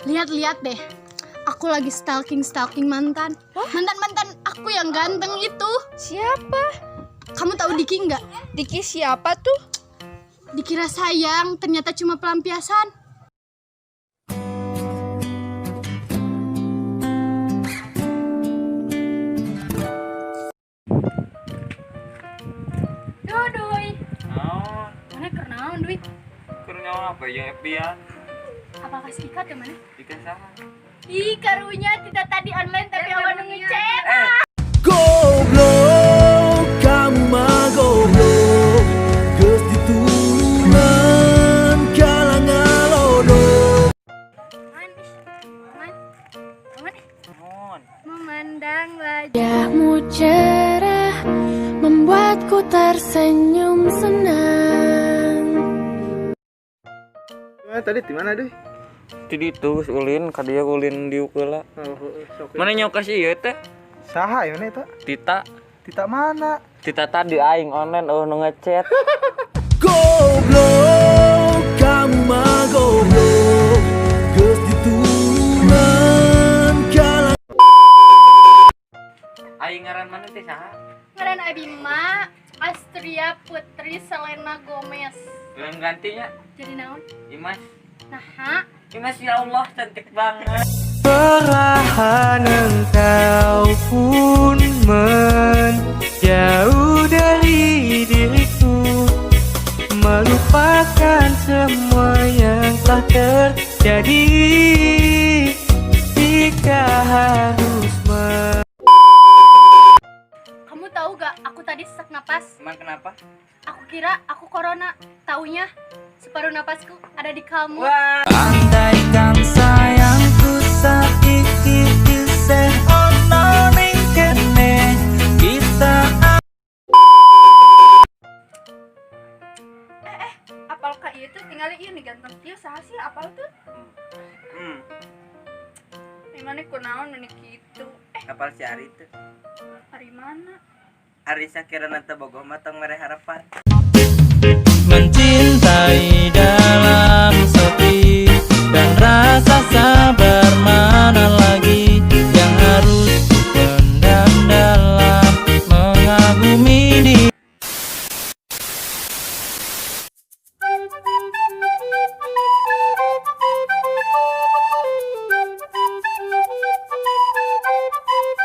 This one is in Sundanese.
Lihat-lihat deh. Aku lagi stalking-stalking mantan. Mantan-mantan aku yang ganteng itu. Siapa? Kamu tahu Diki nggak? Diki siapa tuh? Dikira sayang, ternyata cuma pelampiasan. Duduy. Naon? Mana keur naon, Duy? Keur nyawa apa ya FB-an? Apakah si Ika teh mana? Ika saha? Ih, karunya tidak tadi online tapi awan nu ngechat. Eh, Goblok, kamu mah goblok. Geus diturunan kalah ngalodok. Man, ih, man, man, ih. Naon? Memandang wajah. Wajahmu cerah membuatku tersenyum senang. Gimana tadi di mana deh? Di ditu geus ulin ka dieu ulin diuk heula. Oh, sok. Mana nyok si ieu teh? Saha ya mana itu? Tita. Tita mana? Tita tadi aing online eueuh nu ngechat. Goblok, kamu mah goblok. Geus diturunan kalah. Aing ngaran mana teh saha? Ngaran abi mah Astria Putri Selena Gomez. Urang gantinya Jadi naon? Imas. Nah, Imas ya Allah cantik banget. Perlahan engkau pun menjauh dari diriku, melupakan semua yang telah terjadi. Jika harus kamu tahu gak? Aku tadi sesak napas. Emang kenapa? Aku kira aku corona. Taunya separuh napasku ada di kamu. Wah. Andaikan sayangku saiki isih ono ning kene, kita Apal ka ieu tuh tinggal ieu nih ganteng kieu saha sih apal tuh? Ih, mana kunaon meni kitu? Eh, Kapal si Ari tuh. Ari mana? Ari sakira nanti bogoh mah tong mere harapan. Mencintai dalam sepi.